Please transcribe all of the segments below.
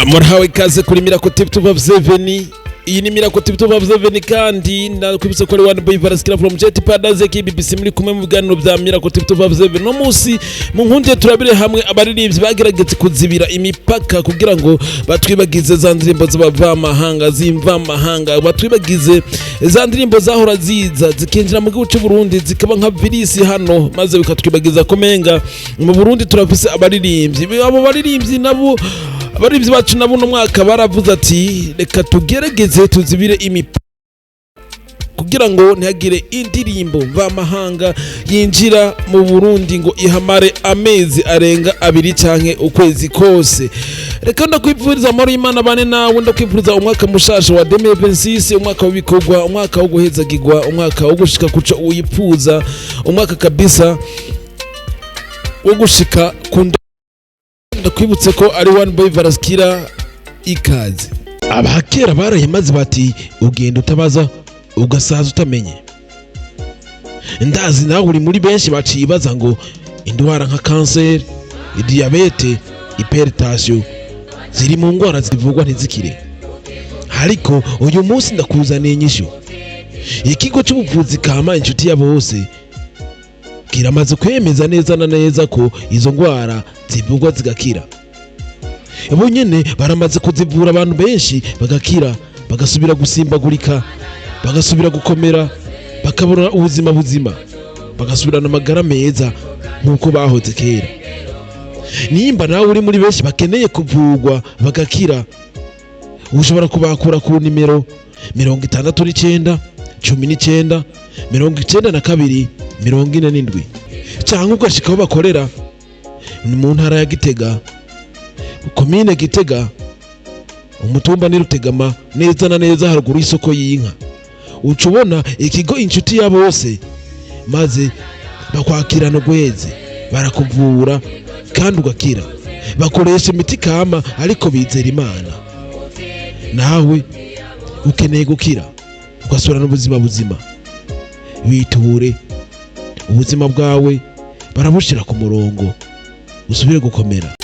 Murahawe ikaze kuri Miracle TV 257. Iyi ni Miracle TV 257, kandi ndakwibutsa ko ari One Boy Varaskira from Jet Paradise KBBC, muri kumwe mu biganiro bya Miracle TV 257. No munsi mu nkundiye turabire hamwe abaririmbyi bagerageje kuzibira imipaka kugira ngo batwibagize za ndirimbo z'abavamahanga, z'imvamahanga, batwibagize za ndirimbo zahora ziza zikinjira mu gihugu cy'u Burundi zikaba nka virisi hano, maze bikatwibagiza ko menga mu Burundi turafise abaririmbyi. Abo baririmbyi nabo, abaririmbyi bacu nabo, uno mwaka baravuze ati: "Reka tugerageze tuzibire imipaka kugira ngo ntihagire indirimbo mvamahanga yinjira mu Burundi ngo ihamare amezi arenga 2 canke ukwezi kose." Reka ndakwifuriza amahoro y'Imana bane nawe, ndakwifuriza umwaka mushasha wa 2026, umwaka w'ibikorwa, umwaka wo guhezagirwa, umwaka wo gushika kuco uyipfuza, umwaka kabisa wo gushika ku. Ndakwibutse ko ari One Boy Varaskira, ikaze. Abakera barayimaze bati: "Ugenda utabaza, ugasaza utamenye." Ndazi nawe uri muri benshi baciye ibaza ngo indwara nka kanseri, diyabete, hypertension ziri mu ndwara zivurwa ntizikire. Ariko uyu munsi ndakuzaniye inyishu. Ikigo cy'ubuvuzi kama Inshuti ya Bose kiramaze kwemeza neza na neza ko izo ndwara zivurwa zigakira. Bo nyene baramaze kuzivura abantu benshi bagakira, bagasubira gusimbagurika, bagasubira gukomera, bakabona ubuzima buzima, bagasubirana amagara meza nk'uko bahoze kera. Nimba nawe uri muri benshi bakeneye kuvurwa bagakira, ushobora kubakura ku nimero 69 19 92 47, cyangwa ugashika aho bakorera, ni mu ntara ya Gitega, komine Gitega, umutumba ni Rutegama, neza na neza haruguru y'isoko y'inka. Uca ubona ikigo Inshuti ya Bose, maze bakwakirana urweze, barakuvura kandi ugakira. Bakoresha imiti kama, ariko bizera Imana. Nawe ukeneye gukira ugasubirana ubuzima buzima, biture, ubuzima bwawe barabushyira ku murongo, usubire gukomera.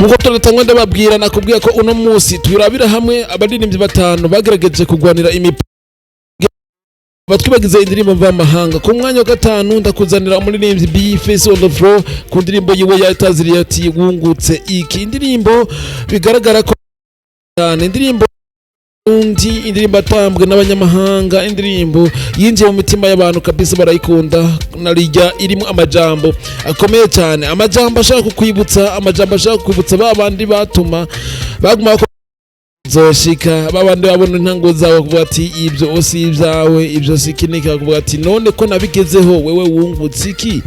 Nkuko turatangwa ndababwira, nakubwiye ko uno munsi turabira hamwe abaririmbyi batanu bagerageje kurwanira imipaka, batwibagize indirimbo mvamahanga. Ku mwanya wa gatanu ndakuzanira umuririmbyi B Face on the Floor ku ndirimbo yiwe yataziriye ati "Wungutse iki". Indirimbo bigaragara ko cyane indirimbo undi indirimbo atambwe n'abanyamahanga, indirimbo yinjiye mu mitima y'abantu kabisa, barayikunda narijya irimo amajambo akomeye cyane, amajambo ashaka kukwibutsa, amajambo ashaka kukwibutsa ba bandi batuma baguma zoshika, ba bandi babona intango zawe kuvuga ati: "Ibyo si ibyawe, ibyo si iki", kuvuga ati: "None ko nabigezeho, wewe wungutse iki?"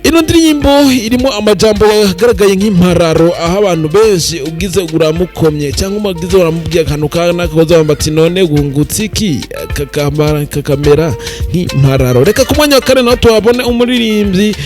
Ino ndirimbo irimo amajambo yagaragaye nk'impararo, aho abantu benshi ugize uramukomye cyangwa ugize uramubwiye akantu kanaka bamba ati: "None wungutse iki?" Kakamara kakamera nk'impararo. Reka ku mwanya wa kane naho tuhabone umuririmbyi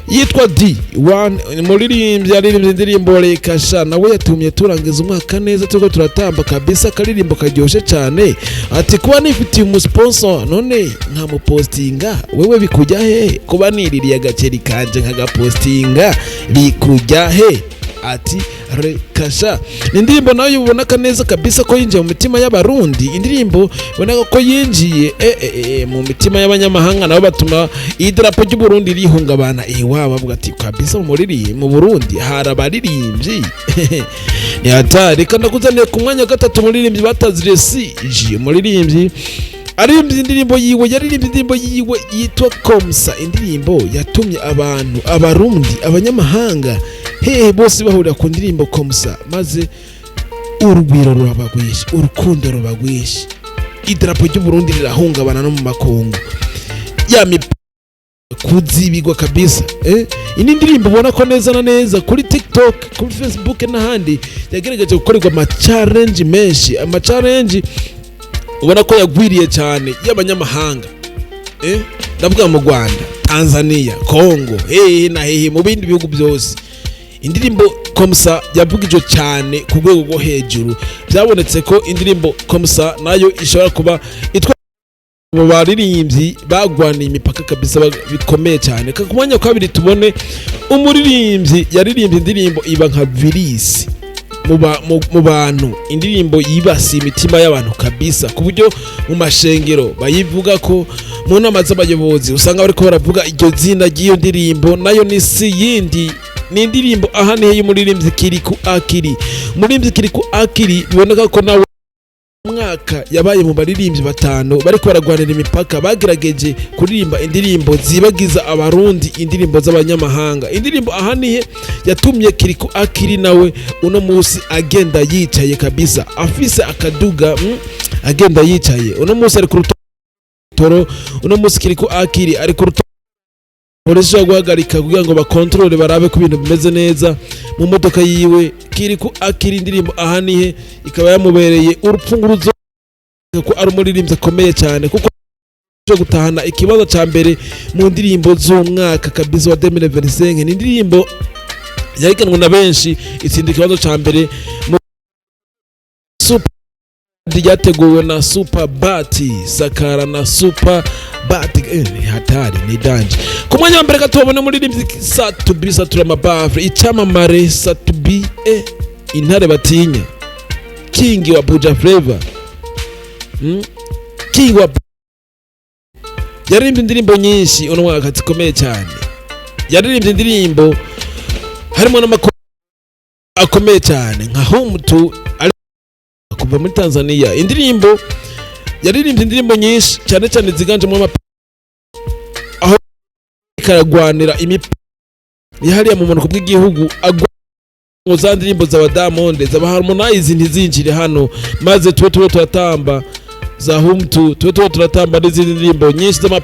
yitwa D1, umuririmbyi yaririmbye indirimbo "Reka Sha", nawe yatumye turangiza umwaka neza turiko turatamba kabisa, akaririmbo karyoshe cyane. Ati: "Kuba nifitiye umusponsor none nkamupostinga, wewe bikujya he? Kuba niririye agaceri kanje nkagapostinga, bikujya he?" Ati: "Reka sha." Ni indirimbo nayo uboneka neza kabisa ko yinjiye mu mitima y'Abarundi, indirimbo uboneka ko yinjiye mu mitima y'abanyamahanga, nabo batuma idarapo ry'u Burundi rihungabana iwabo, bavuga ati: "Kabisa mu Burundi hari abaririmbyi ni hatari." Reka ndakuzaniye ku mwanya wa gatatu umuririmbyi bataziriye CG, umuririmbyi aririmbye indirimbo yiwe, yaririmbye indirimbo yiwe yitwa "Komsa", indirimbo yatumye abantu, Abarundi, abanyamahanga, hehe bose bahurira ku ndirimbo "Komsa", maze urugwiro ruraba rwinshi, urukundo ruba rwinshi, idarapo ry'u Burundi rirahungabana no mu makungu ya kuzibigwa kabisa. Ini ndirimbo ubona ko neza na neza kuri TikTok, kuri Facebook n'ahandi yagerageje gukorerwa ama challenge menshi, ama challenge ubona ko yagwiriye cyane y'abanyamahanga, ndavuga mu Rwanda, Tanzania, Congo, hehe na hehe mu bindi bihugu byose. Indirimbo "Komsa" yavugijwe cyane ku rwego rwo hejuru. Byabonetse ko indirimbo "Komsa" nayo ishobora kuba itwa Mu baririmbyi bagwaniye imipaka kabisa bikomeye cyane. Ku mwanya wa kabiri tubone umuririmbyi yaririmbye indirimbo iba nka virisi mu bantu, indirimbo yibasiye imitima y'abantu kabisa, ku buryo mu mashengero bayivuga, ko mu nama z'abayobozi usanga bariko baravuga iryo zina ry'iyo ndirimbo. Nayo ni si yindi, ni indirimbo aha nihe y'umuririmbyi Kirikou Akili. Umuririmbyi Kirikou Akili biboneka ko nawe mwaka yabaye mu baririmbyi batanu bariko baragwanira imipaka, bagerageje kuririmba indirimbo zibagiza Abarundi indirimbo z'abanyamahanga. Indirimbo ahanihe yatumye Kirikou Akili nawe uno munsi agenda yicaye kabisa, afise akaduga, agenda yicaye. Uno munsi ari ku rutoro. Uno munsi Kirikou Akili ari ku rutoro, polisi ishobora guhagarika kugira ngo bakontorore, barabe ko ibintu bimeze neza mu modoka yiwe. Kirikou Akili, indirimbo ahanihe ikaba yamubereye urupfunguruzo ko ari umuririmbyi akomeye cyane, kuko cyo gutahana ikibazo ca mbere mu ndirimbo z'umwaka kabisa wa 2025. Ni indirimbo yahiganwe na benshi, itsinda ikibazo ca mbere mu super ryateguwe na Super Bati Sakara na Super Bati. Ni hatari, ni danger. Ku mwanya wa mbere gatubona umuririmbyi Sat-B, Satura Mabafre, icyamamare Sat-B, intare batinya, King wa Buja Flavor, King wa yaririmbye indirimbo nyinshi uno mwaka zikomeye cyane. Yaririmbye indirimbo harimo n'amakuru akomeye cyane nka Home to ari kuva muri Tanzania. Indirimbo yaririmbye, indirimbo nyinshi cyane cyane ziganjemo aho karagwanira imipa yahariya mu bumanuko bw'igihugu, agwa ngo za ndirimbo za Diamond, za Harmonize ntizinjire hano, maze tube turatamba za Home to, tube turatamba n'izindi ndirimbo nyinshi z'ama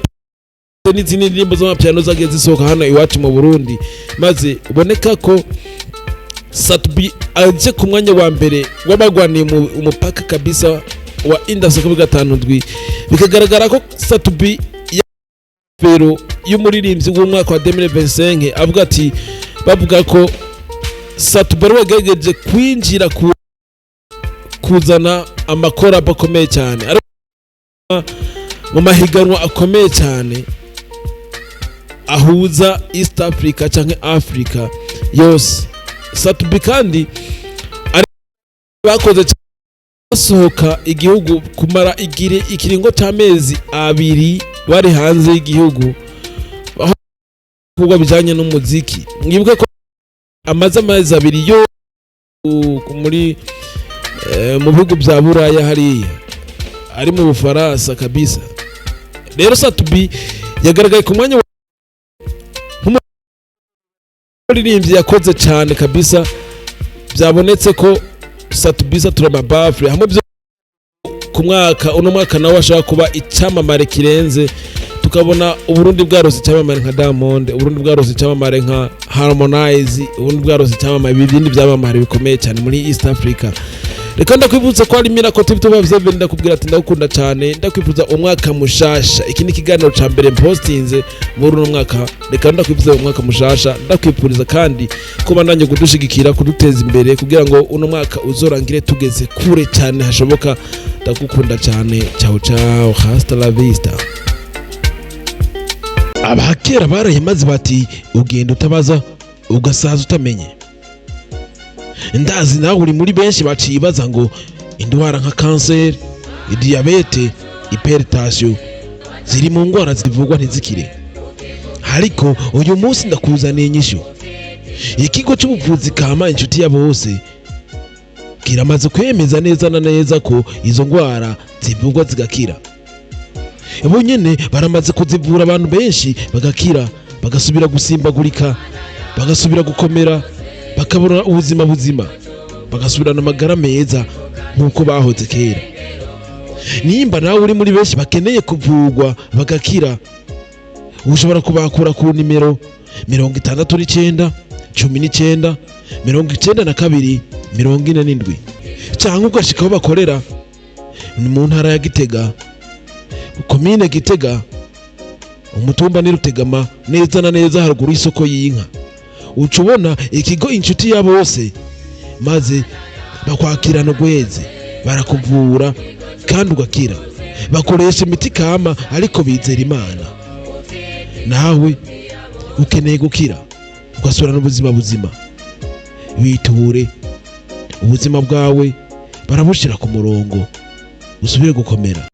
n'izindi ndirimbo z'amapiano zagiye zisohoka hano iwacu mu Burundi. Maze uboneka ko Sat-B aje ku mwanya wa mbere w'abagwaniye umupaka kabisa wa industry kuri 57. Bikagaragara ko Sat-B yafero y'umuririmbyi w'umwaka wa 2025, avuga ati bavuga ko Sat-B ari wagerageje kwinjira ku kuzana amakorabo akomeye cyane, ariko mu mahiganwa akomeye cyane ahuza East Africa canke Africa yose. Sat-B kandi ari bakoze basohoka igihugu kumara igire ikiringo c'amezi 2 bari hanze y'igihugu, aho ibikorwa bijanye n'umuziki. Mwibuke ko amaze amezi 2 yo muri mu bihugu bya Buraya, hariya ari mu Bufaransa kabisa. Rero Sat-B yagaragaye ku mwanya nk'umuririmbyi yakoze cyane kabisa. Byabonetse ko Sat-B Satura Mabafre hamwe byo ku mwaka, uno mwaka nawe ashobora kuba icyamamare kirenze, tukabona Uburundi bwarose icyamamare nka Diamond, Uburundi bwarose icyamamare nka Harmonize, Uburundi bwarose icyamamare, ibindi byamamare bikomeye cyane muri East Africa. Reka ndakwibutsa ko ari Miracle TV 257. Ndakubwira ati ndagukunda cyane, ndakwifuza umwaka mushasha. Iki ni ikiganiro ca mbere mpostinze muri uno mwaka. Reka ndakwifuza umwaka mushasha, ndakwifuriza kandi kuba nanjye kudushigikira, kuduteza imbere, kugira ngo uno mwaka uzorangire tugeze kure cyane hashoboka. Ndagukunda cyane. Ciao ciao, hasta la vista. Abakera barayimaze bati: "Ugenda utabaza, ugasaza utamenye." Ndazi nawe uri muri benshi baciye baza ngo indwara nka kanseri, diyabete, hypertension ziri mu ndwara zivurwa ntizikire. Ariko uyu munsi ndakuzaniye inyishu. Ikigo cy'ubuvuzi kama Inshuti ya Bose kiramaze kwemeza neza na neza ko izo ndwara zivurwa zigakira. Bo nyene baramaze kuzivura abantu benshi bagakira, bagasubira gusimbagurika, bagasubira gukomera, bakabona ubuzima buzima, bagasubirana amagara meza nk'uko bahoze kera. Nimba nawe uri muri benshi bakeneye kuvurwa bagakira, ushobora kubakura ku nimero 69 19 92 47, cyangwa ugashika aho bakorera, ni mu ntara ya Gitega, komine Gitega, umutumba ni Rutegama, neza na neza haruguru y'isoko y'inka. Uca ubona ikigo Inshuti ya Bose, maze bakwakirana urweze, barakuvura kandi ugakira. Bakoresha imiti kama, ariko bizera Imana. Nawe ukeneye gukira, ugasubirana ubuzima buzima, biture. Ubuzima bwawe barabushyira ku murongo, usubire gukomera.